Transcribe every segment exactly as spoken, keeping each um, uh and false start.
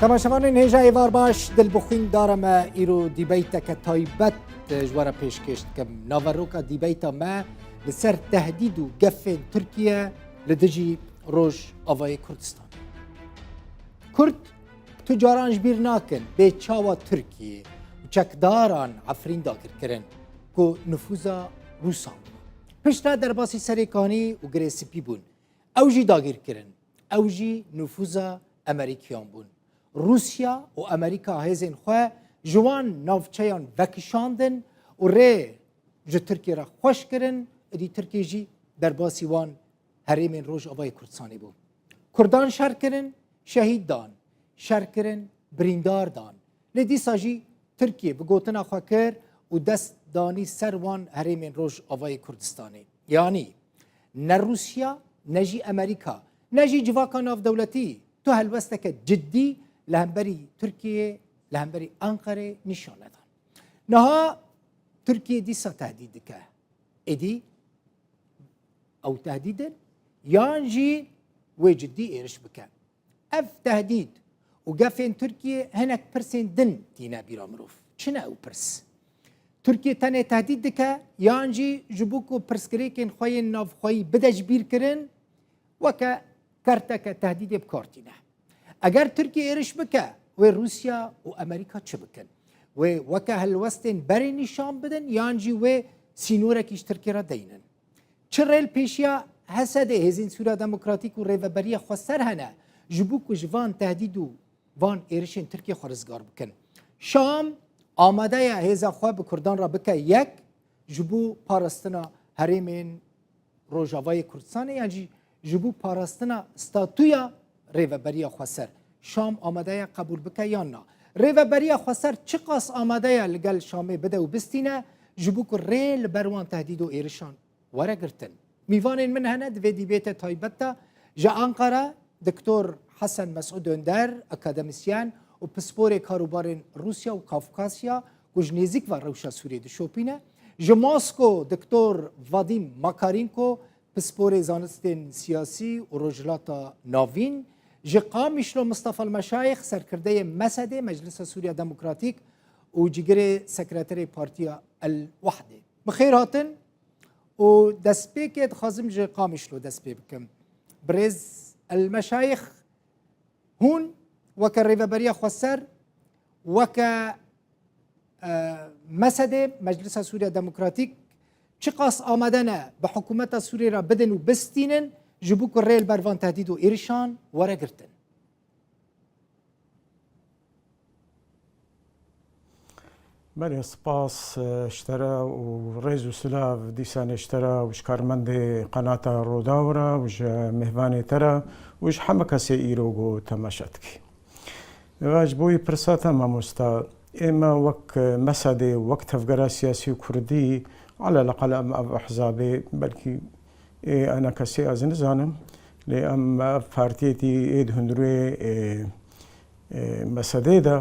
Temaşevanên hêja êvar baş, dilbixwîn dara me îro dîbeyteke taybet ji we re pêşkêş dikim. Naveroka dîbeyta me li ser tehdîd û gefên Tirkiye li dijî Rojavayê Kurdistan. Kurd tu caran ji bîr nakin bê çawa Tirkiye û çekdaran Efrîn dagir kirin ku nifûza Rûsan bû. Piştre derbasî Serê Kanî û Girê Spî bûn. Ew jî dagir kirin. Ew jî nifûza Amerîkiyan bûn. Rûsya û Amerîka hêzên xwe ji wan navçeyan vekişandin û rê ji Tirkiye re xweş kirin, êdî Tirkiye jî derbasî wan herêmên Rojavayê Kurdistanê bû. Kurdan şer kirin, şehîd dan, şer kirin, birîndar dan. Lê dîsa jî Tirkiye bi gotina xwe kir û dest danî ser wan herêmên Rojavayê Kurdistanê. Yanî ne Rûsya, ne jî Amerîka, ne jî civaka navdewletî tu helwesteke cidî li hemberî Tirkiyeyê, li hemberî Enqerê nîşan nedan. Niha Tirkiye dîsa tehdîd dike. Êdî ew tehdîd in, yan jî wê cidî êriş bike. Ev tehdîd û gefên Tirkiye hinek pirsên din tîne bîra mirov. Çi ne ew pirs? Tirkiye tenê tehdîd dike, yan jî ji bo ku pirsgirêkên xwe yên navxweyî bide ji bîr kirin, weke kerteke tehdîdê bi kar tîne? Eger Tirkiye êriş bike, wê Rûsya û Amerîka çi bikin? Wê weke helwestên berê nîşan bidin, yan jî wê sînorekî ji Tirkiye re deynin? Çi rê li pêşiya H S D, Hêzên Sûriya Demokratîk û Rêveberiya Xweser hene ji bo ku ji van tehdîd û van êrişên Tirkiye xwe rizgar bikin? Şam amade ye hêza xwe bi Kurdan re bike yek ji bo parastina herêmên Rojavayê Kurdistanê, yan jî ji bo parastina statûya Rêveberiya Xweser. Şam amade ye qebûl bike yan na? Rêveberiya Xweser çiqas amade ye li gel Şamê bide û bistîne ji bo ku rê li ber wan tehdîd û êrişan were girtin? Mîvanên min hene di vê dîbêtê taybet de. Ji Ankara, Doktor Hesen Mesûd Önder, akademisyen û pisporê karûbarên Rûsya û Kafkasya ku ji nêzîk ve rewşa Sûriyê dişopîne. Ji Mosko, Doktor Vadim Makarenko, pisporê zanistên siyasî û Rojhilata Navîn. Ji Qamişlo, Mistefa El-Meşayix, serkirdeyê mesedê, Meclisa Sûriya Demokratîk û cîgirê sekreterê Partiya El-Wehdê. Bi xêr hatin û destpêkê dixwazim ji Qamişlo dest pê bikim. Birêz El-Meşayix, hûn weke Rêveberiya Xweser, weke, e, mesedê Meclisa Sûriya Demokratîk, çiqas amade ne bi hikûmeta Sûriyê re bidin û bistînin ji bo ku rê li ber van tehdîd û êrişan were girtin? Belê, spas, e, ji te re û rêz û silav dîsanê ji te re û ji karmendê qenata Rûdaw re û ji mêvanê te re û ji heme kesê îro ku temaşe dikî. Eva ji bo wî pirsa te mamosta, ê me wek, e, mesedê, wek tevgera siyasî û kurdî, aleleqal em ev ehzabê belkî ê ena kesê ez nizanim, lê em ev partiyetî ê di hundirê, ê, ê, mesedê de,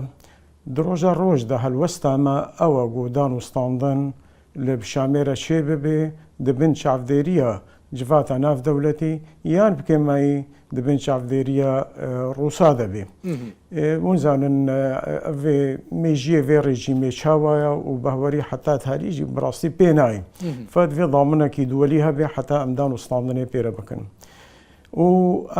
di roja roj de helwesta me ew e ku dan û standin li bi Şamê re çê bibe, di bin çavdêriya civata navdewletî yan bi kêmayî di bin çavdêriya, e, Rûsa de be. Mhm. E, hûn zanin, e, vê mêjiyê vê rejîmê çawa ye û behwerî heta tarî jî bi rastî pê nayê. Mhm. Fed vê daminekî duwelî hebe heta em dan û standinê pê re bikin. Û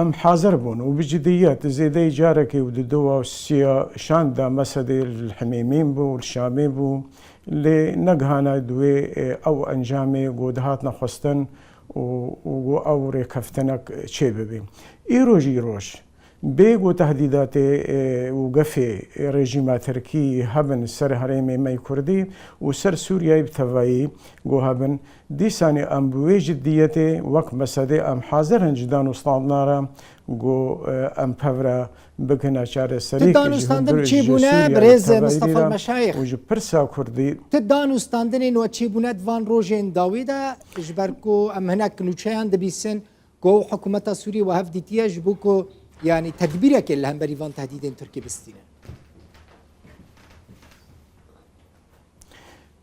em hazir bûn û bi cidiyet zêdeyî carekê û di dua û siya şan de mesedê li Himêmîn bû, li Şamê bû, lê negihana di wê, e, ew encamê ku dihatne xwestin û, û ku ew rêkeftinek çê bibe. Îroj îroj, bê ku tehdîdatê, e, û gefê, e, rejîma Tirkî hebin ser herêmê me yê Kurdî û ser Sûriyeyê bi tevayî ku hebin, dîsanê em bi wê ciddiyetê wek mesedê em hazir in ji dan û standina re ku, e, em pev re bikine çareseriyekê ji hundir, ji Sûriye re, tevayî re û ji pirsa Kurdî. Ti dan û standinên we çêbûne di van rojên dawî de, ji ber ku em hinek nûçeyan dibîsin, ku hikûmeta Sûriyê we hev dîtiye ji bo ku, yanî, tedbîrekê li hemberî van tehdîdên Tirkiyê bistîne?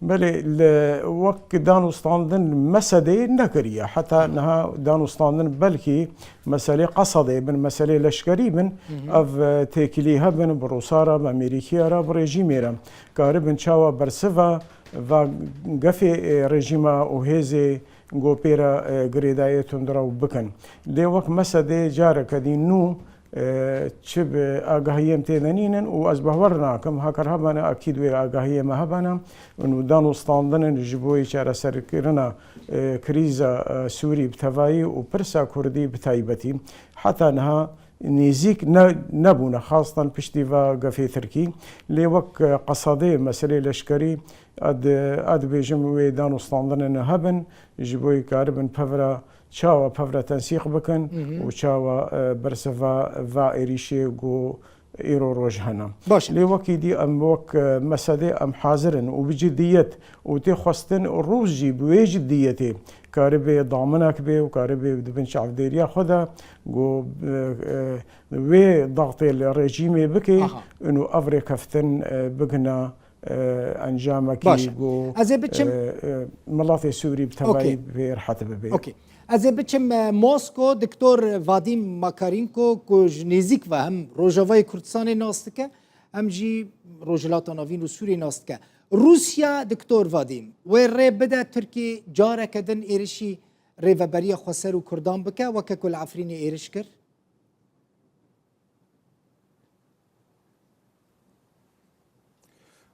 Belê, li wek danûstandin Mesedê nekiriye. Heta niha danûstandin belkî meselê Qesedê bin, meselê leşkerî bin, ev, e, têkilî hebin, bi Rûsa re, bi Amerîkiya re, bi rejîmê re. Karibin çawa bersiva va gefê, e, rejîma û hêzê ku pê re, e, girêdayê tundrew bikin. Lê wek Mesedê careke dî nû, e, çi bi agahiyê em tê de nînin û ez bawer nakim, heker hebene, akîd wê agahiyê me hebene. Û danûstandin ji bo yê çareserkirina, e, krîza, e, Sûrî bi tevayî û pirsa Kurdî bi taybetî heta niha nêzîk ne, nebûne, xastan piştî va gefê Tirkî. Lê wek, e, Qesedê, meselê leşkerî, ez di-, ez dibêjim wê danûstandinên hebin, ji bo yê karibin pevra çawa pevra tensîq bikin û çawa, e, bersiva va êrîşê ku îro roj hene. Baş e. Lê wekî dî em wek, e, Mesedê em hazir in û bi ciddiyet û tê xwestin rûz jî bi wê ciddiyetê karibê daminek bê û karibê di bin çavdêriya xwe de ku, e, e, wê daxtê li rejîmê bike Aha. û ev rêkeftin, e, bigina e, encamekî Baş e. ku, Ez ê biçim e, e, miletê Sûrî bi tevayî Okey. pê rehet bibe. Okey. Ez ê biçim, e, Mosko, Doktor Vadîm Makarînko ku ji nêzîk ve hem Rojavayê Kurdistanê nas dike, hem jî Rojhilata Navîn û Sûriyê nas dike. Rûsya, Doktor Vadîm, wê rê bide Tirkiyê careke din êrişî Rêveberiya Xweser û Kurdan bike, weke ku li Efrînê êriş kir?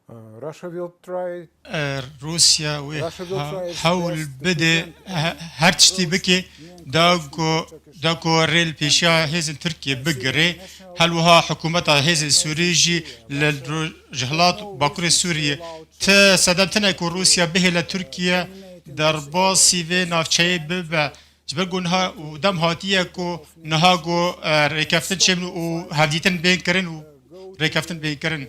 Uh, Russia will try E, Rûsya wê Russia will ha-, try its hewl best to bide, prevent he-, her tiştî bike, da ku, da ku rê li pêşiya hêzên Tirkiyê bigire, hel wiha hikûmeta hêzên Sûrî jî li Rojhilat Bakurê Sûriyê ti sedem tine ku Rûsya bihêle Tirkiye derbasî vê navçeyê bibe. Ji ber ku niha û dem hatiye ku niha ku, e, rêkeftin çêbin û hevdîtin bên kirin û rêkeftin bên kirin.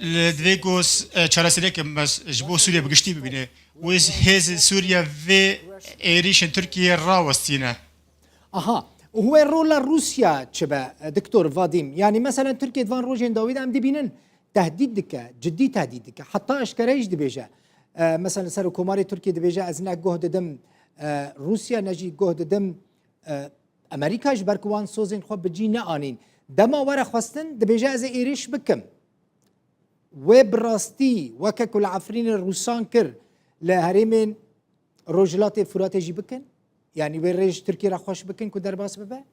Li divê ku s-, e, çareseriyeke mes-, ji bo Sûriye bi giştî bibîne. Wê hêzên Sûriye vê êrîşên Tirkiyê rawestîne. Aha. Û wê rola Rûsya çi be, e, Doktor Vadîm? Yanî, meselen, Tirkiye di van rojên dawî de em dibînin, tehdîd dike, cidî tehdîd dike. Heta eşkere jî dibêje. E, mesela Serokkomarê Tirkiyê dibêje, ez ne guh didim, e, Rûsya, ne jî guh didim, e, Amerîka, ji ber ku wan sozên xwe bi cî neanîn. Dema were xwestin, dibêje, ez ê êrîş bikim. Wê bi rastî, weke ku li Efrînê Rûsan kir, li herêmên Rojhilatê Furatê jî bikin? Yanî wê rê ji Tirkiyê re xweş bikin ku derbas bibe?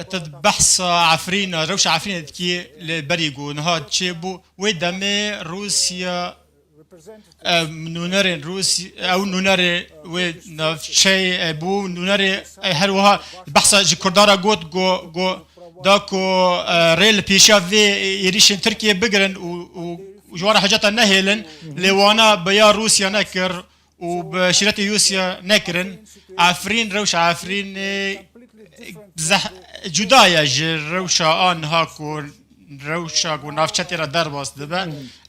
Te di behsa Efrîna, rewşa Efrînê dikî li berî ku niha çêbû, wê demê Rûsya, em, nûnerên Rûsya, ew nûnerê wê navçeyê, e, bû nûnerê, e, her wiha behsa ji Kurdan re got, go, go, da ku, e, rê li pêşiya vê êrîşên Tirkiyê bigirin û, û ji wan re hiceta nehêlin, lê wana bi ya Rûsya nekir. û bi şîretê Rûsya nekirin. Efrîn, rewşa Efrînê zeh-, cuda ye ji rewşa a niha ku rewşa ku navçe tê re derbas dibe.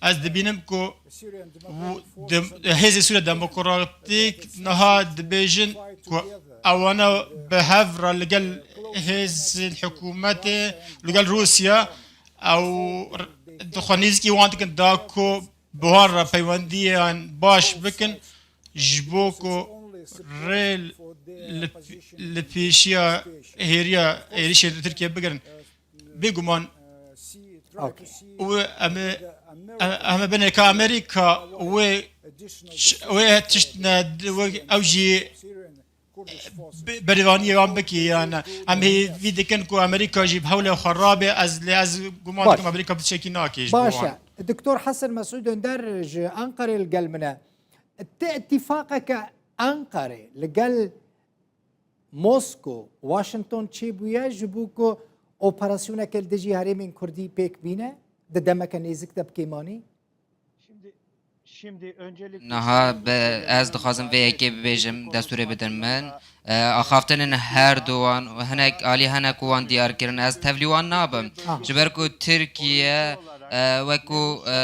Ez dibînim ku û di-, hêzên Sûriya Demokratîk niha dibêjin ku ewana bi hev re li gel hêzên hikûmetê, li gel Rûsya, ew r-, dixwe nêzîkî wan dikin da ku bi wan re peywendiyan baş bikin, ji bo ku rê li, li pêşiya hêriya êrişê li Tirkiye bigirin. Bêguman Okey. û em ê, em ê binê ka Amerîka wê, wê tişt ne, wê ew jî Bi-, berêvaniyê wan bikî, yan em hêvî dikin ku Amerîka jî bi hewlê xwe rabe, ez lê ez guman Baş. dikim Amerîka bi tiştekî nake ji bo Baş wan. e. Doktor Hesen Mesûd Önder ji Ankarê li gel min e. Ti îtîfaqeke Ankarê li gel Mosko, Washington çêbûye ji bo ku operasyoneke li dijî herêmên Kurdî pêk bîne, di demeke nêzik de bi kêmanî? Niha bi, ez dixwazim vê yekê bibêjim, destûrê bidin min. E, axaftinên her du wan, hinek alî hene ku wan diyar kirin, ez tevlî wan nabim. Aha. Ji ber ku Tirkiye, e, wekû, e,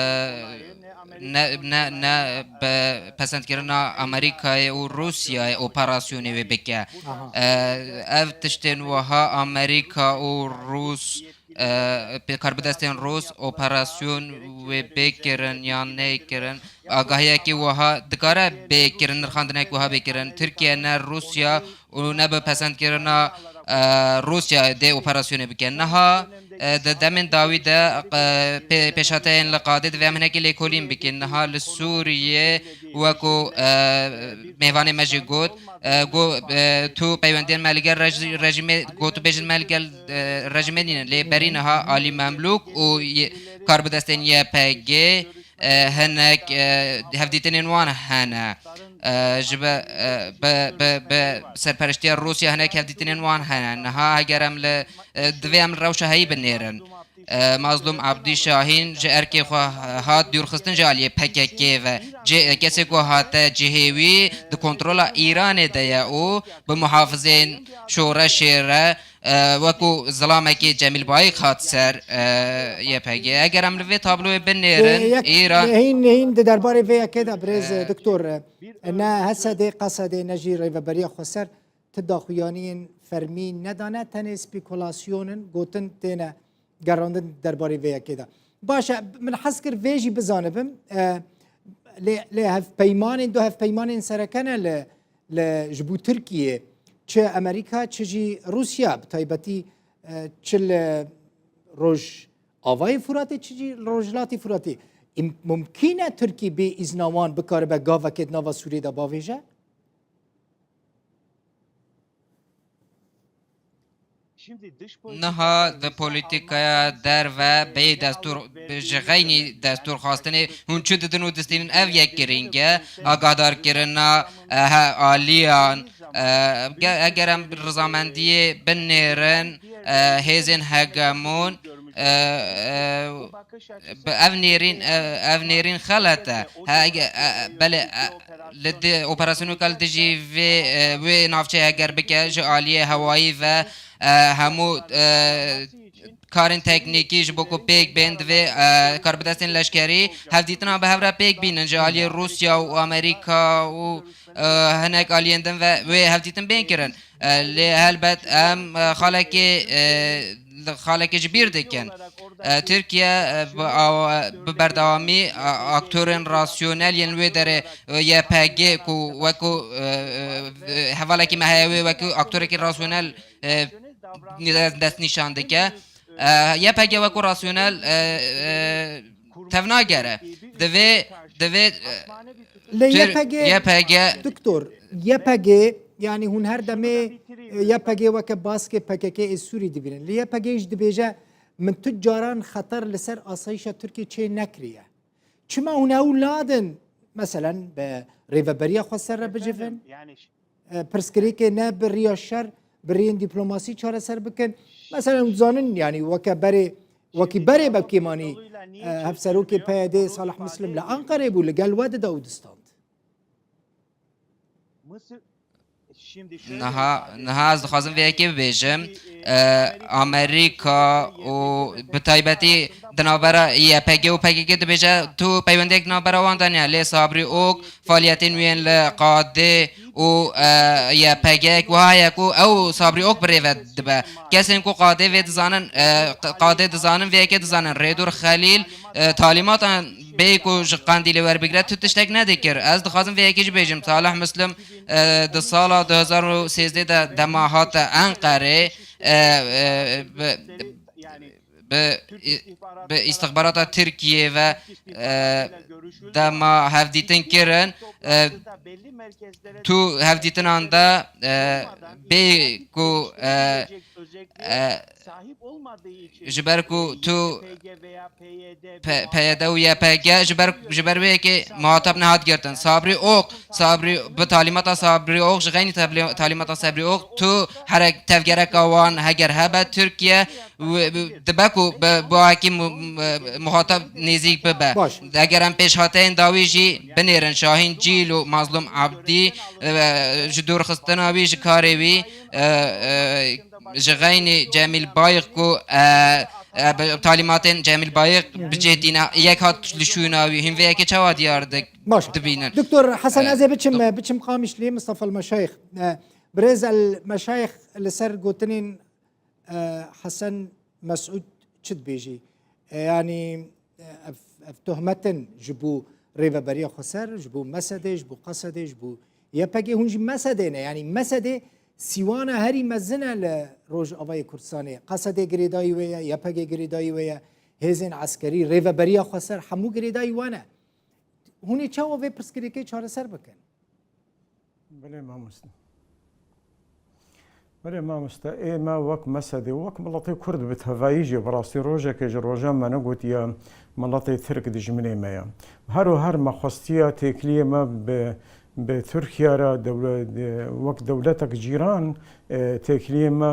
ne, ne, ne bi pesendkirina Amerîkayê û Rûsyayê operasyonê wê bike. Aha. E, ev tiştên wiha Amerîka û Rûs, e, pê-, karbidestên Rûs operasyon wê bê kirin yan neyê kirin. Agahiyekî wiha dikare bê kirin, nirxandinek wiha bê kirin. Tirkiye ne Rûsya û ne bi pesendkirina, e, Rûsya dê operasyonê bike. Niha, e, di demên dawî de, e, pê-, pêşhateyên li qadê divê em hinekî lêkolîn bikin. Niha li Sûriyê wekû, e, mêvanê me jî got, e, got, e, tu peywendiyên me li gel rejî-, rejîmê, gotûbêjên me li gel, e, rejîmê nînin. Lê berî niha Alî Memlûk û y-, karbidestên Y P G, e, hinek, e, hevdîtinên wan hene. E, ji be, e, be, be, be serperiştiya Rûsya hinek hevdîtinên wan hene. Niha heger em li, e, divê em li rewşa heyî binêrin. E, Mazlûm Abdî Şahîn ji erkê xwe hat dûrxistin ji aliyê P K K ve. Cê-, kesê ku hate cihê wî di kontrola Îranê de ye û bi muhafizên şoreşê re, e, wekû zilamekî Cemîl Bayik hat ser, e, Y P G. Eger em li vê tabloyê binêrin, Ê, yek, Îran hîn, hîn di derbarê vê yekê de birêz, E, doktor, e, ne Hesedê, Qesedê, ne jî Rêveberiya Xweser ti daxuyaniyên fermî nedane, tenê spekulasyon in, gotin têne gerandin derbarê vê yekê de. Baş e, min hez kir vê jî bizanibim, e, lê, lê hevpeymanên, du hevpeymanên sereke ne li, li, ji bo Tirkiyê, çi Amerîka, çi jî Rûsya, bi taybetî, e, çi li Rojavayê Furatê, çi jî li Rojhilatê Furatê. Im-, mumkîn e Tirkî bê îzna wan bikaribe gavekê di nava Sûriyê de bavêje? Niha di polîtîkaya derve bê destûr, ji xeynî destûrxwastinê hûn çi didin û distînin, ev yek girîng e. Agahdarkirina, e, he, aliyan, e, ge-, eger em rizamendiyê binêrin, e, hêzên hegemon, e, e, bi ev nêrîn, e, ev nêrîn xelet e. He, ege-, e, e, belê, e, li di-, operasyoneke li dijî vê, e, wê navçeyê heger bike ji aliyê hewayî ve, e, hemû, e, karên teknîkî ji bo ku pêk bên divê, e, karbidestên leşkerî hevdîtina bi hev re pêk bînin ji aliyê Rûsya û Amerîka û, e, hinek aliyên din ve wê hevdîtin bên kirin. E, lê helbet em, e, xalekê, e, li xalekê ji bîr dikin. E, Tirkiye, e, bi aw-, bi berdewamî, e, aktorên rasyonel yên wê derê, e, Y P G ku wekû, e, e, hevalekî me heye wê wekû aktorekî rasyonel, e, dest nîşan dike. E, Y P G wekû rasyonel, e, e, tevnagere. Divê, divê, e, Lê Tir-, Y P G, Y P G. Doktor, Y P G, yanî hûn her demê, e, Y P G weke baskê P K K ê Sûrî dibînin. Lê Y P G jî dibêje, min tu caran xeter li ser asayîşa Tirkiyê çê nekiriye. Çima hûn ew nadin, meselen, bi Rêveberiya Xweser re bicivin? E, pirsgirêkê ne bi riya şer, bi rêyên dîplomasî çareser bikin. Meselen, hûn dizanin, yanî weke berê, wekî berê be kêmanî, e, hevserokê P Y D Salih Muslim li Anqerê bû, li gel we dide û distand. Niha, niha ez dixwazim vê yekê bibêjim. E, Amerîka û bi taybetî di navbera Y P G û P K K dibêje, tu peywendiyek di navbera wan de niye. Lê Sabrî Ok, faaliyetên wî yên li qadê û, e, Y P G yek wiha ye ku ew Sabrî Ok bi rê ve dibe. Kesên ku qadê vê dizanin, e, q-, qadê dizanin, vê yekê dizanin. Rêdûr Xelîl, e, talîmatan bê ku ji Qendîlê werbigire tu tiştek nedikir. Ez dixwazim vê yekê jî bêjim. Salih Muslim, e, di sala du hezar û sêzdeh de dema hate Enqerê, e, e, bi, bi, bi îstixbarata Tirkiyê ve, e, dema hevdîtin kirin, e, tu hevdîtinan de, e, bê ku, e, e, ji ber ku tu P-, P Y D û Y P G ji ber, ji ber wê yekê muhatap nehat girtin. Sabrî Ok, Sabrî, bi talîmata Sabrî Ok, ji xeynî tabli-, talîmata Sabrî Ok, tu herek tevgereka wan heger hebe Tirkiye, û, û dibe ku bi, bi wekî mu-, mu-, muhatap nêzîk bibe. Baş. Eger em pêşhateyên dawî jî binêrin, Şahîn Cîl û Mazlûm Abdî, e, ji dûrxistina wî ji karê wî, e, e, ji xeynî Cemîl Bayik ku, e, e, bi talîmatên Cemîl Bayik bicêtîne, yek hat li şûna wî. Hîn vê yekê çawa diyar dik-, Baş. dibînin? Doktor Hesen, E, ez ê biçim, do- biçim Qamişlî, Mistefa Meşayix. E, Birêz El Meşayix li ser gotinên, e, Hesen Mesûd çi dibêjî? E, yanî, e, ev, ev tohmet in ji bo Rêveberiya Xweser, ji bo MSDê, ji bo QSDê, ji bo YPGê, hûn jî MSDê ne. Yanî MSDê sîwana herî mezin e li Rojavayê Kurdistanê. QSDê girêdayî wê ye, YPG girêdayî wê ye, hêzên eskerî, Rêveberiya Xweser, hemû girêdayî wan e. Hûn ê çawa vê pirsgirêkê çareser bikin? Belê mamoste. Belê mamoste, ê me wek MSDê, wek miletê Kurd bi tevayî jî, bi rastî rojekê ji rojan me negotiye miletê Tirk dijminê me ye. Her û her me xwestiya têkiliyê me bi, bi Tirkiye re dewle-, de-, wek dewletek cîran, e, têkiliyê me,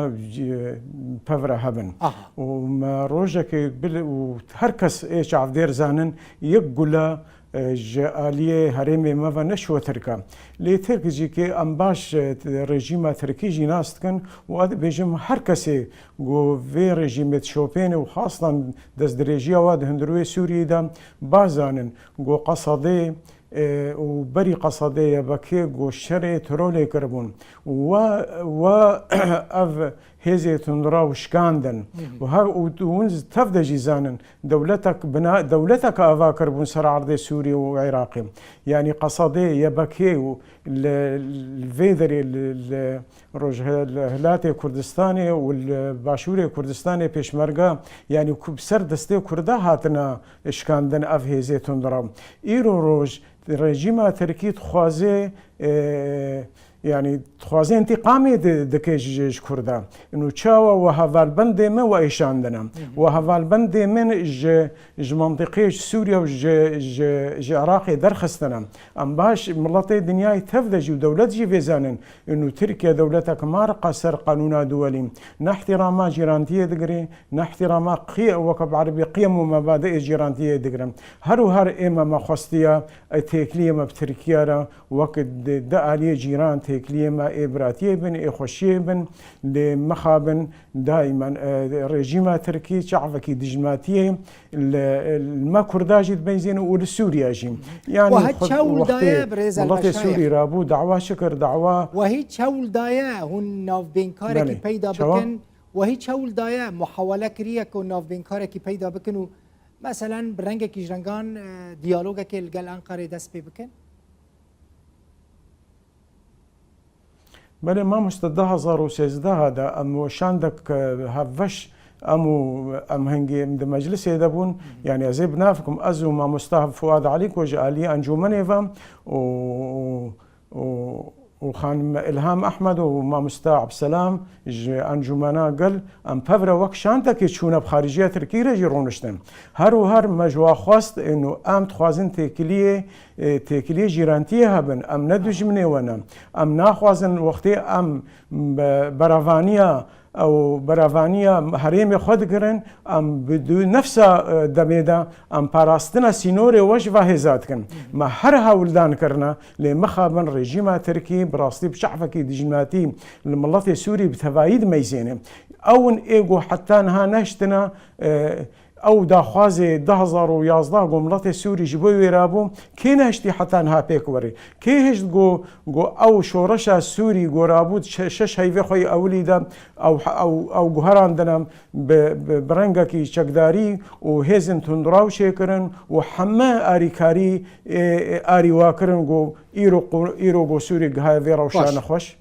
e, pevre hebin. Aha. Û me rojekê bil-, û her kes ê çavdêr zanin, yek gule e, ji aliyê herêmê me ve neşiwe Tirk e. Lê Tirk jî ki em baş, e, rejîma Tirkî jî nas dikin û ez dibêjim her kesê ku vê rejîmê dişopêne û xastan destdirêjiya wa di hundirwê Sûriyê de baş zanin ku Qesedê, e, û berî Qesedê YPGê ku şerê terorê kiribûn. Û wa, wa ev hêzê tundra û şikandin. Hı hı. Û her, û, û hûn tev de jî zanin, dewletek bina-, dewletek ava kiribûn ser erdê Sûriyê û Iraqê. Yanî Qesedê, YPGê û li, li vê derê li, li Rojhilatê Kurdistanê û li Başûrê Kurdistanê pêşmerga, yanî ku bi ser destê Kurda hatine şikandin ev hêzê tundra. Îro roj rejîma Tirkî dixwaze, e, Yanî, dixwaze întîqamê di-, dike ji, ji Kurda. Û çawa we hevalbendê me we êşandine. Hı hı. We hevalbendê min ji, ji mentiqê, ji Sûriye û ji, ji, ji Iraqê derxistine. Em baş, miletê dinyayê tev de jî û dewlet jî vê zanin. Û Tirkiye dewletek marqa ser qanûna duwelî. Ne îhtîrama cîrantiyê digire, ne îhtîrama qiy-, weke bi erebî qiyem û mebadiê cîrantiyê digire. Her û her ê me me xwestiya, e, têkiliyê me bi Tirkiye re, Wek di, di aliyê cîran têkiliyê me ê biratiyê bin, ê xweşiyê bin, lê mixabin daimen, e, rejîma Tirkî çavekî dijminatiyê li, li me Kurda jî dibeyzêne û li Sûriye jî. Yanî Wa hîç xwe-, hewl wextê daye, birêz miletê Elmeşayîx? Sûrî rabû, dawa çi kir, dawa Wa hîç hewl daye hûn navbênkarekî Belê. peyda Çawa? bikin? Wa hîç hewl daye muhawele kiriye ku navbênkarekî peyda bikin û, meselen, bi rengekî ji rengan, e, diyalogekê li gel Enqerê dest pê bikin? Belê mamoste, du hazar û sêzdeh de em weşandek, e, hevbeş em û em hingê em di meclisê de bûn. Hı hı. Yanî ez ê bi nav bikim, ez û mamoste Fuad Elî ku ji aliyê encûmenê ve û, û, û xanim Îlham Ehmed û mamoste Ebselam ji Encûmena Gel, em pevre wek şandekê çûne bi xariciya Tirkî re jî rûniştin. Her û her me ji wa xwest, û em dixwazin têkiliyê, e, têkiliyê cîrantiyê hebin. Em ne dijminê we ne. Em naxwazin wextê em be-, berevaniya ew berevaniya herêmê xwe digirin, em bi du nefsa, e, demê de em parastina sînorê we ji va hêza dikin. Me her hewldan kirine, lê mixabin rejîma Tirkî bi rastî bi çavekî dijminatî li miletê Sûrî bi tevayî dimeyzêne. Ew in ê ku heta niha nehiştine, e, Ew daxwazê du hazar û yazdeh ku miletê Sûrî ji bo wê rabû, kê nehiştî heta niha pêk were? Kê hişt ku, ku ew şoreşa Sûrî ku rabû şe-, şeş heyvê xwe yê ewilî de ew, ew, ew guherandine bi, bi, bi rengekî çekdarî û hêzên tundraw çêkirin û heme arîkarî, ê, ê, arî wa kirin ku îro qu-, îro ku Sûrî gihaye vê rewşa Baş. nexweş?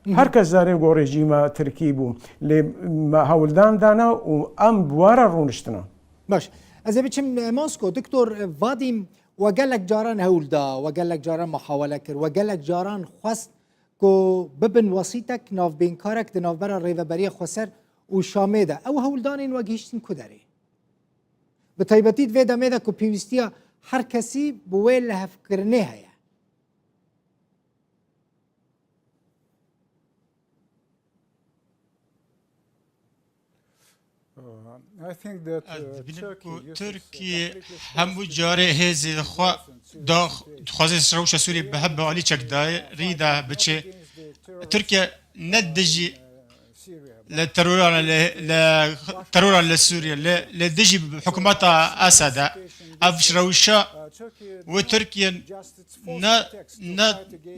Hı hı. Her kes zane ku rejîma Tirkî bû. Lê me hewldan dana û em bi wa re rûniştine. Baş. Ez ê biçim, e, Mosko. Doktor, e, Vadîm, we gelek caran hewl da, we gelek caran muhawele kir, we gelek caran xwest ku bibin wesîtek, navbênkarek di navbera Rêveberiya Xweser û Şamê de. Ew hewldanên we gihîştin ku derê? Bi taybetî di vê demê de ku pêwîstiya her kesî bi wê lihevkirinê heye. Uh, I think that, Ez uh, dibînim Turkey ku uses Tirkiye completely hemû carê hêzê xwe da, dixwaze rewşa Sûriyê bi hemî alî çekdarî de biçe. Tirkiye ne dijî li teroran li, li teroran li Sûriye, li, li dijî hikûmeta Esed e. Ev rewşa wê Tirkiye ne, ne,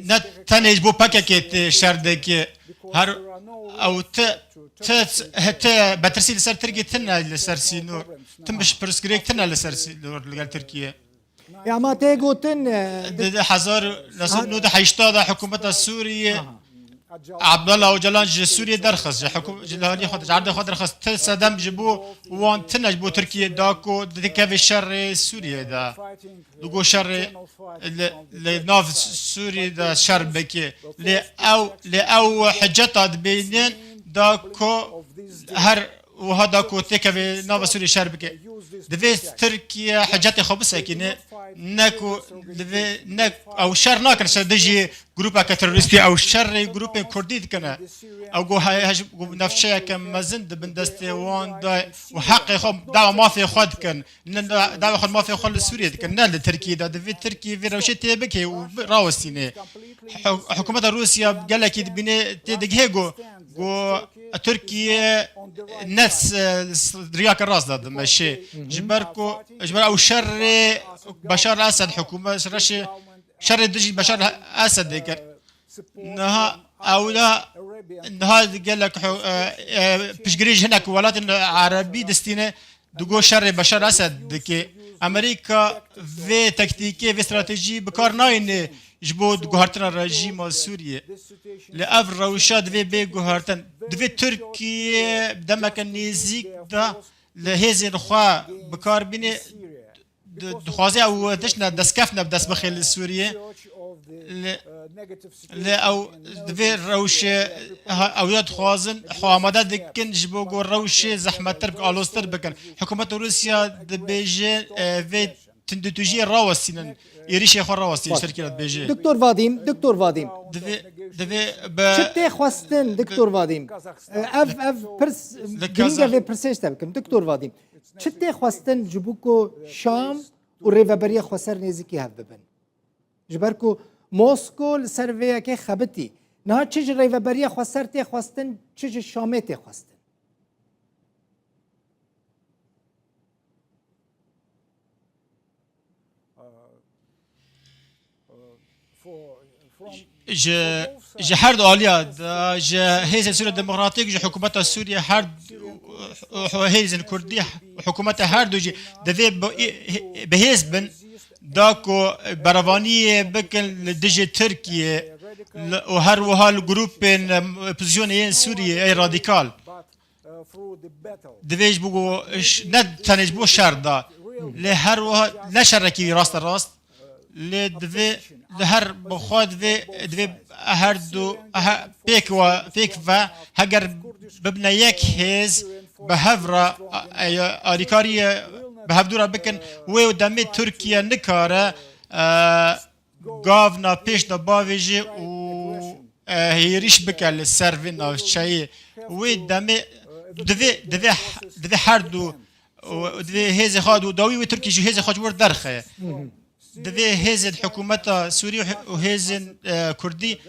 ne tenê ji bo P K K tê şer dike. Her ew ti, ti, ti betirsî li ser Tirkiye tine li ser sînor. Tim pirsgirêk tine li ser sînor li gel Tirkiye. Ya, ma tê gotin, e, Di di hezar neh sed nod û heştê de hikûmeta Sûriyê Aha. Abdullah Ocalan ji Sûriyê derxist, ji hikû-, ji li aliyê xwe, ji erdê xwe derxist. Ti sedem ji bo wan tine ji bo Tirkiye da ku dikeve şerê Sûriyê de. Li go şerê li, li nav Sûriyê de şer bike. Lê ew, lê ew hiceta dibînin da ku her wiha da ku têkeve nava Sûriyê şer bike. Divê Tirkiye hicetê xwe bisekîne, ne ku divê, ne, ew şer nakin ser dijî grûpeke terorîstî, ew şerê grûpên kurdî dikine. Ew ku he-, hej-, ku navçeyeke mezin di bin destê wan de û heqê xwe, dawa mafê xwe dikin. Ne, ne, dawa xwe mafê xwe li Sûriyê dikin, ne li Tirkiyê de. Divê Tirkiye vê rewşê tê bike û bi-, rawestîne. Hi-, hikûmeta Rûsya gelekî dibîne tê digihê ku, ku Tirkiye ne s-, s-, riyake rast de dimeşe. Ji ber ku, ji ber ew şerê Beşar Esed hikûmet reşê şerê dijî Beşar Esedê kir. Niha ew da, niha gelek hû-, e, e, piştgirî ji hinek welatên erebî distîne, digo şerê Beşar Esed dike. Amerîka vê tektîkê, vê stratejî bi kar nayîne ji bo guhertina rejîma Sûriyê. Li ev rewşa divê bê guhertin. Divê Tirkiye demeke nêzîk de li hêzên xwe bi kar bîne. Di-, dixwaze ew tiştine destkefne bi dest bixê li Sûriyê. Lê, lê ew di vê rewşê ha-, ew ya dixwazin xwe amade dikin ji bo ku rewşê zehmettir bikin, aloztir bikin. Hikûmeta Rûsya dibêje, e, vê tundûtûjiyê rawestînin, êrişê xwe rawestînin, Baş. Tirkiye dibêje. Doktor Vadîm, Doktor Vadîm. Divê, divê bi Çi tê xwestin, Doktor Vadîm? E, ev, ev pirs, Li girîng e Kazak- vê pirsê ji te bikim, Doktor Vadîm. Çi tê xwestin ji bo ku Şam û Rêveberiya Xweser nêzîkî hev bibin? Ji ber ku Mosko li ser vê yekê xebitî. Niha çi ji Rêveberiya Xweser tê xwestin, çi ji Şamê tê xwestin. Ji, ji her du aliya de, ji Hêzên Sûriya Demokratîk, ji hikûmeta Sûriye her du, hêzên Kurdî, hikûmeta her du jî divê bi, bi hêz bin, da ku berevaniyê bikin li dijî Tirkiye li, û her wiha li grûpên, em, opozisyonê yên Sûriye ê radîkal. Divê ji bo ku ş-, ne tenê ji bo şer da, lê her wiha ne şerekî raste rast, lê divê li her bi xwe divê, divê her du he-, pêk ve, pêk ve heger bibine yek hêz bi hev re, a-, a-, alîkariyê bi hevdû re bikin, wê demê Tirkiye nikare, e, gavna pêş de bavêje û, e, hêriş bike li ser vê navçeyê. Wê demê divê, divê, divê her du û divê hêzê xwe û dawî wê Tirkî jî hêzê xwe ji wir derxe. Divê hêzên hikûmeta Sûrî û hêzên, e, Kurdî,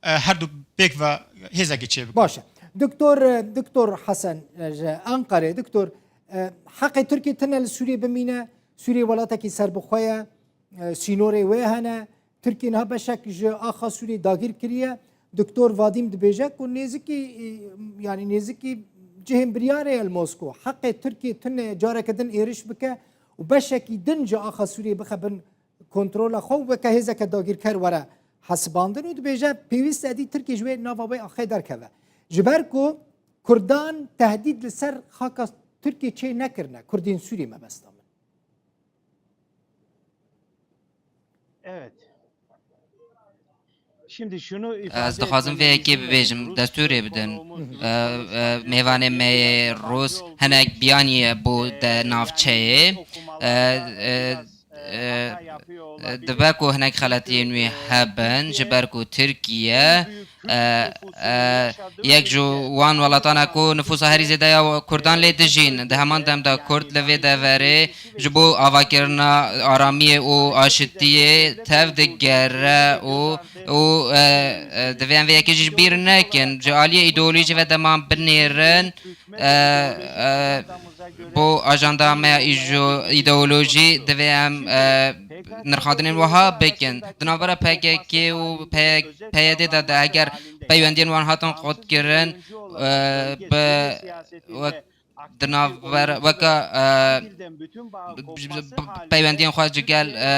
e, her du pêk ve hêzekê çêbikin. Baş e. Doktor, e, Doktor Hesen, e, ji Enqerê. Doktor, e, heqê Tirkî tine li Sûriyê bimîne. Sûriyê welatekî serbixwe ye. E, sînorê wê hene. Tirkiye niha beşek ji axa Sûriyê dagîr kiriye. Doktor Vadîm dibêje ku nêzikî, e, yanî nêzikî cihên biryarê ye li Mosko. Heqê Tirkiye tune careke din êriş bike û beşekî din ji axa Sûriyê bixe bin kontrola xwe û weke hêzeke dagîrker were hesibandin û dibêje pêwîst e dî Tirkiye ji wê nava wê axê derkeve. Ji ber ku Kurdan tehdîd li ser xaka Tirkiye çê nekirine, Kurdên Sûrî mebesta min. Evet. Şimdi şunu ifade Ez dixwazim vê etmemiz yekê mümkün. Bibêjim, Rus destûrê bidin. Konuğumuz Ee, e, Mêvanê me yê Rûs hinek biyaniye bû de navçeyê. Ee, e, e, Dibe ku hinek xeletiyên wî hebin, ji ber ku Tirkiye, e, e, yek ji wan welatana ku nifûsa herî zêde ya Kurdan lê dijîn. Di heman dem de Kurd li vê deverê ji bo avakirina aramiyê û aşitiyê tev digere û, û, e, e, divê em vê yekê jî ji bîr nekin. Ji aliyê îdeolojî ve dema em binêrin, e, e, bo ajanda me ya îjo-, îdeolojî divê em, e, nirxandinên wiha bikin. Di navbera P K K û P-, P Y D de, de eger peywendiyên wan hatin qutkirin, e, bi wek di navber-, weka, e, peywendiyên xwe ji gel, e,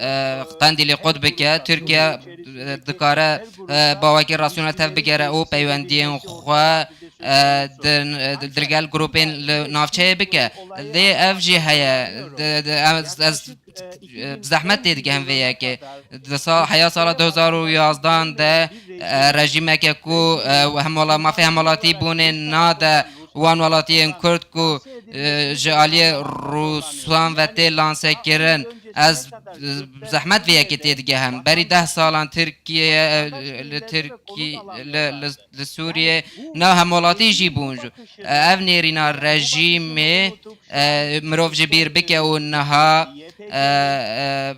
e, Qendîlê qut bike, Tirkiye, e, dikare, e, bawekî rasyonel tev bigere û peywendiyên xwe, e, di, di, di gel grûpên li navçeyê bike. Lê ev jî heye. Di, di, ez, ez bi zehmet tê digihim vê yekê. Di sal, heya sala du hezar û yazdan de, e, rejîmeke ku, e, hemwela-, mafê hemwelatî bûnê nade wan welatiyên Kurd ku, e, ji aliyê Rûsan ve tê lansekirin. Ez, e, bi zehmet vê yekê tê digihim. Berî deh salan Tirkiye, e, li Tirkî-, li, li, li Sûriyê nav hemwelatî jî bûn. Ev nêrîna rejîmê, e, mirov ji bîr bike û niha, e,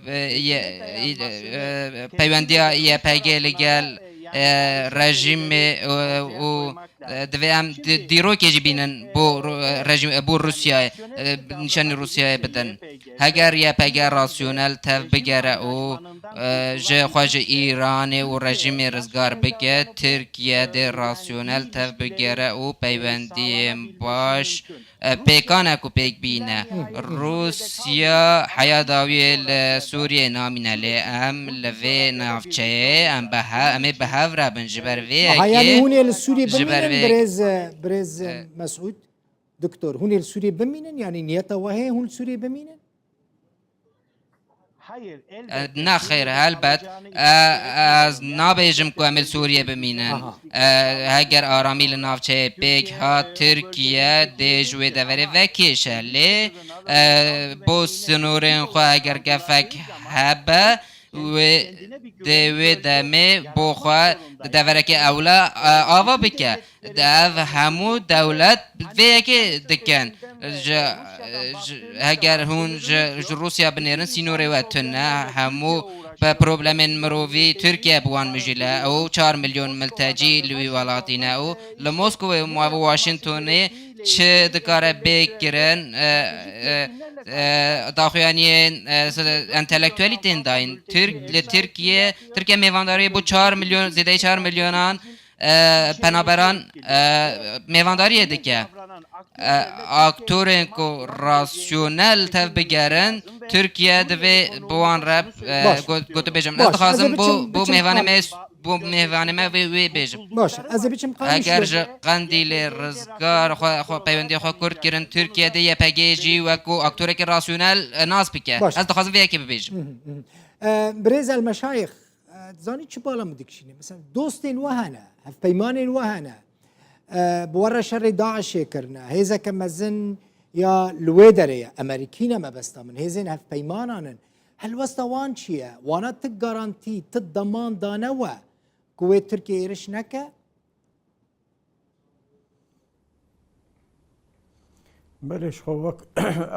e, ye-, e, peywendiya Y P G li gel, e, rejîmê, e, û, e, divê em di-, dîrokê jî bînin bo ru-, e, rejîm, e, bo Rûsyayê, e, nîşanî Rûsyayê bidin. Heger Y P G rasyonel tev bigere û, e, ji xwe ji Îranê û rejîmê rizgar bike, Tirkiye dê rasyonel tev bigere û peywendiyên baş, e, pêkan e ku pêk bîne. Rûsya heya dawiyê li Sûriyê namîne, lê em li vê navçeyê em bi he-, em ê bi hev re bin ji ber vê Ha, yanî yekê, hûn ê li Sûriyê ji ber bimînin, vê yekê. Birêz, birêz E, Mesûd? Doktor, hûn ê li Sûriyê bimînin? Yanî niyeta we heye hûn li Sûriyê bimînin? E, nexêr, helbet. E, ez nabêjim ku em ê li Sûriyê bimînin. Aha. E, heger aramî li navçeyê pêk hat, Tirkiye dê ji wê deverê vekêşe. Lê, e, bo sinorên xwe heger gefek hebe, wê, dê wê demê bo xwe di deverekê ewle, e, ava bike. Ev hemû dewlet vê yekê dikin. Ji, ji, heger hûn ji, ji Rûsya binêrin, sînorê we tune, hemû pe-, problemên mirovî Tirkiye bi wan mijîle. Ew çar milyon miltecî li wî welatî ne û li Moskowê û Washingtonê çi dikare bê kirin, e, e, e, daxuyaniyên, e, se-, entelektuelî tên dayîn. Tirk, li Tirkiye, Tirkiye mêvandariyê bo çar milyon, zêdeyî çar milyonan e, penaberan, e, mêvandariyê dike. E, aktorên ku rasyonel tev bigerin, Tirkiye divê bi wan re, e, Baş. got-, gotibêjim. Ez Baş. Ez ê dixwazim bo, biçim, bo biçim mêvanê qan- me, bo mêvanê me vê, wê bêjim. Baş. Ez ê biçim Qanîşlo. Eger ji Qendîlê Rizgar xwe, xwe peywendiya xwe kurt kirin, Tirkiye dê Y P G jî wekû aktorekî rasyonel, e, nas bike. Baş. Ez dixwazim vê yekê bibêjim. Hı hı, hı hı. E, Birêz El Meşayix, E, dizanî çi bala min dikişîne? Mesela dostên we hene, hevpeymanên we hene. E, bi we re şerê DAIŞê kirine. Hêzeke mezin ya li wê derê ye. Emerîkî ne mebesta min. Hêzên hevpeymanan in. Helwesta wan çi ye? Wana ti garantî, ti deman dane we ku wê Tirkiye êriş neke? Belê, ji xwe wek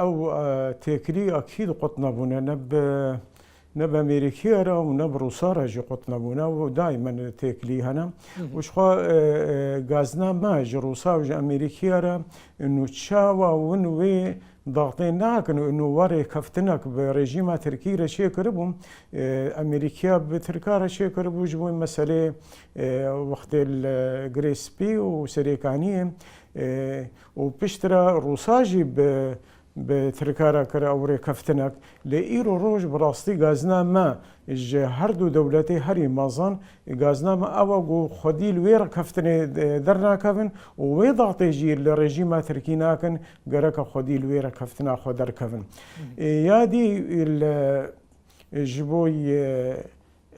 ew, e, têkilî akîd qut nebûne, ne bi, ne bi Amerîkiya re û ne bi Rûsa re jî qut nebûne û daîmen têkilî hene. Hı hı. Û ji xwe, e, e, gazna me ji Rûsa û ji Amerîkiya re û çawa win wê daxtê nakin û ino wa rêkeftinek bi rejîma Tirkî re çêkiribû, e, Amerîkiya bi Tirka re çêkiribû ji bo meselê, e, wextê li Girê Spî û Serêkaniyê, e, û piştre Rûsa jî bi, bi Tirka re kir ew rêkeftinek. Lê îro roj bi rastî gazna me ji her du dewletê herî mezin, gazna me ew e ku xwedî li wê rêkeftinê, e, dernakevin û wê daxtê jî li rejîma Tirkî nakin. Gereke xwedî li wê rêkeftina xwe derkevin. Hı. E, ya dî li, ji bo, e,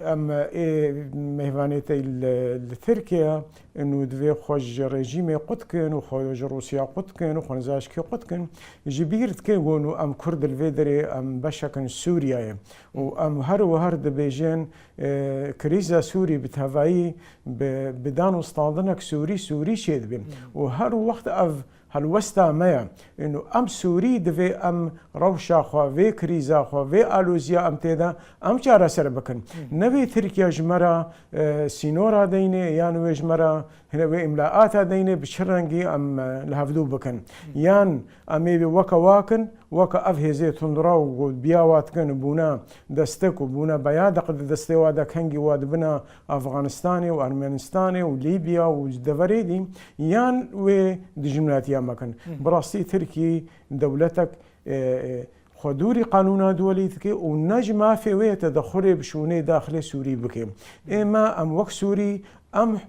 Em ê mêvanê te li, li Tirkiye, nû divê xwe ji rejîmê qut kin û xwe ji Rûsya qut kin û xwe nizaşkê qut kin. Ji bîr dike ku nû em Kurd li vê derê em beşek in Sûriyeyê. Û em her û her dibêjin, e, krîza Sûrî bi tevayî bi, bi dan û standinek Sûrî, Sûrî çêdibe. Û her wext ev helwesta me ye. Ino em Sûrî divê em rewşa xwe, vê krîza xwe, vê aloziya em tê de em çareser bikin. Ne vê Tirkiye ji me re, e, sînora deynê, yan wê ji me re hine wê îmlaata deynê bi çi rengî em, e, li hevdû bikin. Yan em ê weke wakin, weke ev hêzê tundrew ku biya wa dikin bûne destek û bûne beya deq di destê wa de kengî wa dibine Afganistanê û Ermenistanê û Lîbya û deverê dî, yan wê dijminatiya me kin. Bi rastî Tirkî dewletek, e, e, xwe dûrî qanûna duwelî dike û ne ji mafê wê ye te de xurê bi şûnê daxilê Sûrî bike. Ê me em wek Sûrî em,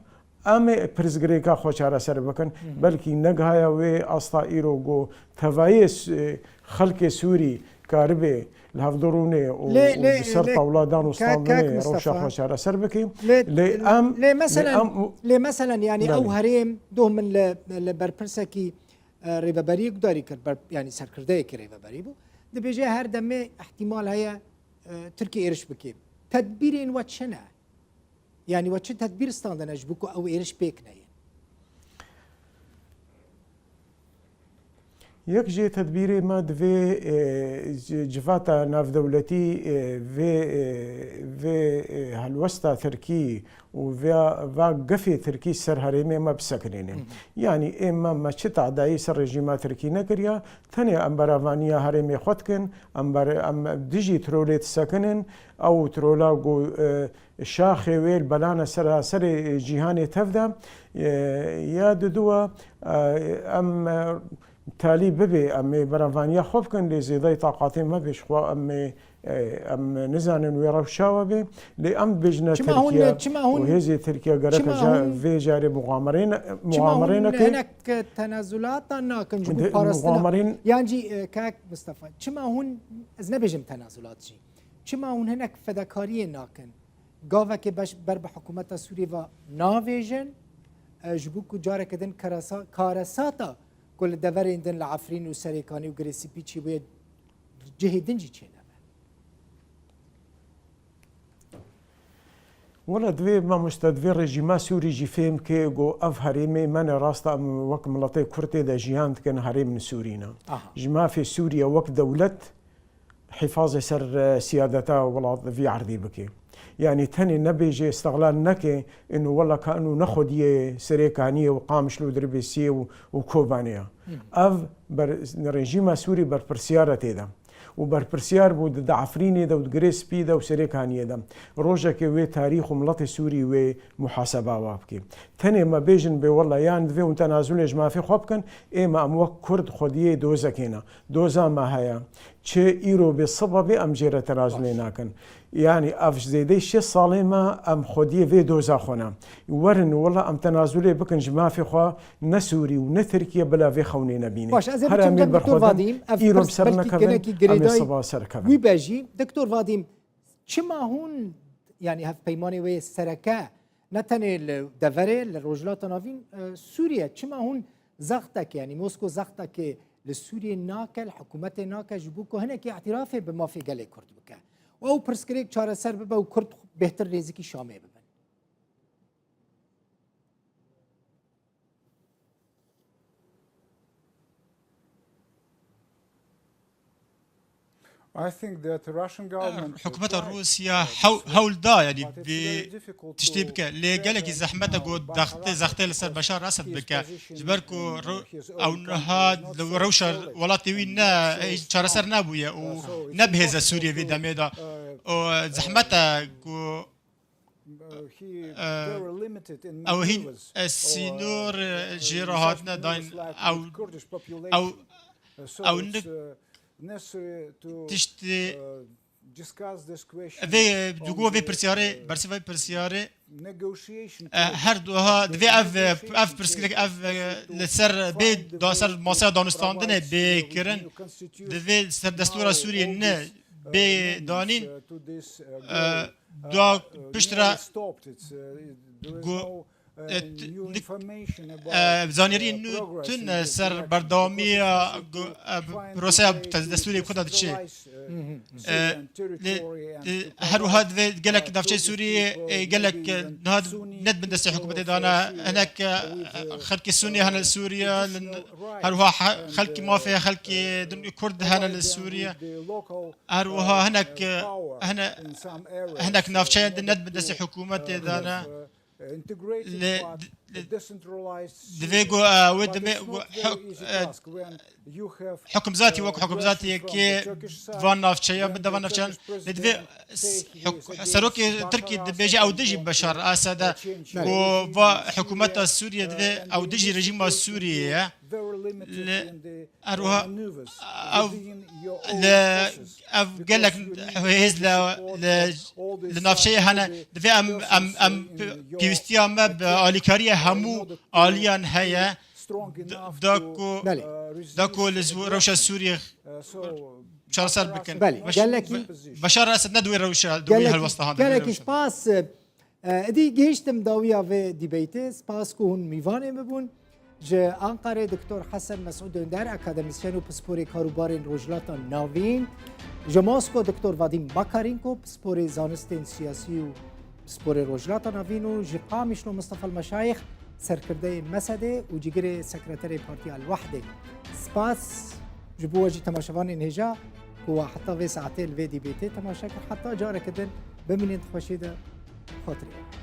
em ê pirsgirêka xwe çareser bikin. Belkî negihaya wê asta îro ku tevayê s-, e, xelkê Sûrî karibe li hevdû rûnê û, Lê, û lê, bi ser lê, tawla dan û kak, standinê kak rewşa Mistefa. Xwe çareser bike. Lê, Lê em, lê lê meselen, em lê meselen, yani, Belê. Ew herêm doh min li, li berpirsekî, e, rêveberiyê gudarî kir, ber-, yani serkirdeyekî rêveberî bû. Dibêje her demê ihtimal heye, e, Tirkiye êriş bike. Tedbîrên we çi ne? Yani we çi tedbîr standine ji bo ku ew êriş pêk neyê? Yek jê tedbîrê me divê, e, ci-, civata navdewletî, e, vê, e, vê, e, helwesta Tirkî û vê, va gefê Tirkî ser herêmê me bisekinêne. Yanî ê me, me çi tadayî ser rejîma Tirkî nekiriya, tenê em beravaniya herêmê xwe dikin, em ber-, em dijî trolê disekinin, ew trola ku, e, şaxê wê li belane seraserê cîhanê tev de, e, ya diduwa, e, em, e, talî bibe, em ê beravaniya xwe bikin, lê zêdayî taqatê me bê, ji xwe em ê, e, em nizanin wê rew çawa bê, lê em dibêjine Çima hûn, Tirkiye çima hûn, û hêzê Tirkiye gereke çima hûn, vê carê muxamerê ne-, çima muxamerê hûn neke. Hinek tenazulata nakin ji bo Di-, parastina? muxamerên Yan jî, e, kak Mistefa, çima hûn, ez nebêjim tenazulat jî, çima hûn hinek fedakariyê nakin? Gavekê beş ber bi hikûmeta Sûriyê ve navêjin, e, ji bo ku careke din karesa-, karesata ku li deverên din li Efrîn û Serêkanî û Girê Spî çêbûye cihê din jî çênebe. Wela divê mamoste, divê rejîma Sûrî jî fêm ke ku ev herêmê me ne rast e, em wek miletê Kurd tê de jiyan dikin, herêm li Sûrî ne. Aha. Ji mafê Sûriye wek dewlet hifazê ser, e, siyadeta welat vî erdî bike. Yanî tenê nebêje, îstixlal neke, ino wela ka ino ne xwediyê Serêkaniyê û Qamişlo û Dirbêsiyê û, û Kobanê ye. Ev ber-, rejîma Sûrî berpirsiyar e tê de. Û berpirsiyar bû di, di Efrînê de û di Girê Spî de û Serêkaniyê de. Rojekê wê tarîx û miletê Sûrî wê muhaseba wa bike. Tenê me bêjin bê wela yan divê hûn tenazulê ji mafê xwe bikin, ê me em wek Kurd xwediyê dozekê ne. Doza me heye. Çi îro bê sibe bê em jê re tenazulê Baş. nakin. Yanî ev zêdeyî şêst salê me em xwediyê vê doza xwe ne. Werin wela em tenazulê bikin ji mafê xwe, ne Sûrî û ne Tirkiye bila vê xewnê nebîne. Baş, ez ê Her biçim em ê cem Doktor berxwe din, Vadîm, ev îro pirs ser belkî nekevin, genekî em ê girêdayî siba ser kevin. wî be jî. Doktor Vadîm, çima hûn, yanî hevpeymanê wê sereke ne tenê li deverê, li Rojhilata Navîn, e, Sûriye, çima hûn zextekê, yanî Mosko zextekê li Sûriyê nake, li hikûmetê nake, ji bo ku hinekî îtirafê bi mafê gelê Kurd bike û ew pirsgirêk çareser bibe û Kurd bêhtir nêzîkî Şamê bibin? I think that Russian government Hikûmeta tried, Rûsya uh, hew-, this way, hewl da, yanî but it's vê very difficult tiştê to bike. Lê have gelekî a zehmet e ku dextê, zextê li ser Beşar Esed bike. Ji ber ku ro-, ew niha li rewşa welatê wî ne, çareser nebûye û ne bi hêz e Sûriyê vê demê de. Û zehmet e ku, e, ew hîn, e, sînor, e, jê re hatine dayîn. Ew, ew, ew nik tiştê vê, dugo vê pirsyarê, bersiva vê pirsyarê, e, her duha divê ev, ev pirsgirêk, ev, e, li ser bê da ser masaya danûstandinê bê kirin, divê ser destûra Sûriyê ne bê danîn, e, Dua piştre gu- e, t- nik- e, zanîrî nû tune ser berdewamiya gu- e, proseya te- destûrê Kurda diçe. E, li- li- her wiha divê gelek navçeyê Sûriyê, e, gelek, e, niha nedibin destê hikûmetê dana, hinek, e, xelkê Sûnî hene li Sûriye, li- her wiha he- xelkê mafê, xelkê din Kurd hene li Sûriye. Her wiha hinek, e, hine- hinek navçeyên din nedibin destê hikûmetê dana. Li- li- Divê ku, e, wê demê ku huk- e, hukimzatî wek hukimzatiyekê van navçeya, bi de van navçeyan, li divê s- huk- serokê Tirkî dibêje ew dijî Beşar Esed e, ku va hikûmeta Sûriye divê ew dijî rejîma Sûriyê ye. Li- Her wiha ev, li- ev gelek hêz li, li, li navçeyê hene. Divê em, em, em pêwîstiya me bi alîkariya hemû aliyan heye. D- Da ku, Belê. Da ku li zû- rewşa Sûriyê çareser bikin. Belê, Beş- gelekî- Be- Beşar Esed ne di wê rewşa, di wê Gelekî- helwesta hane, di wê gelekî rewşa. Spas. E, êdî gihiştim dawiya vê dîbeytê. Spas ku hûn mîvanê min bûn. Ji Anqarê Doktor Hesen Mesûd Önder, akademîsyen û pisporê karûbarên Rojhilata Navîn. Ji Mosko Doktor Vadim Makarenko, pisporê zanistên siyasî û pisporê Rojhilata Navîn û ji Qamişlo Mustafa El Meşayix, serkirdeyê mesedê û cîgirê sekreterê Partiya El Wehdê. Spas ji bo we jî temaşevanên hêja ku we heta vê saetê li vê dîbêtê temaşe kir. Heta careke din bimînin di xweşiyê de. Xatirê.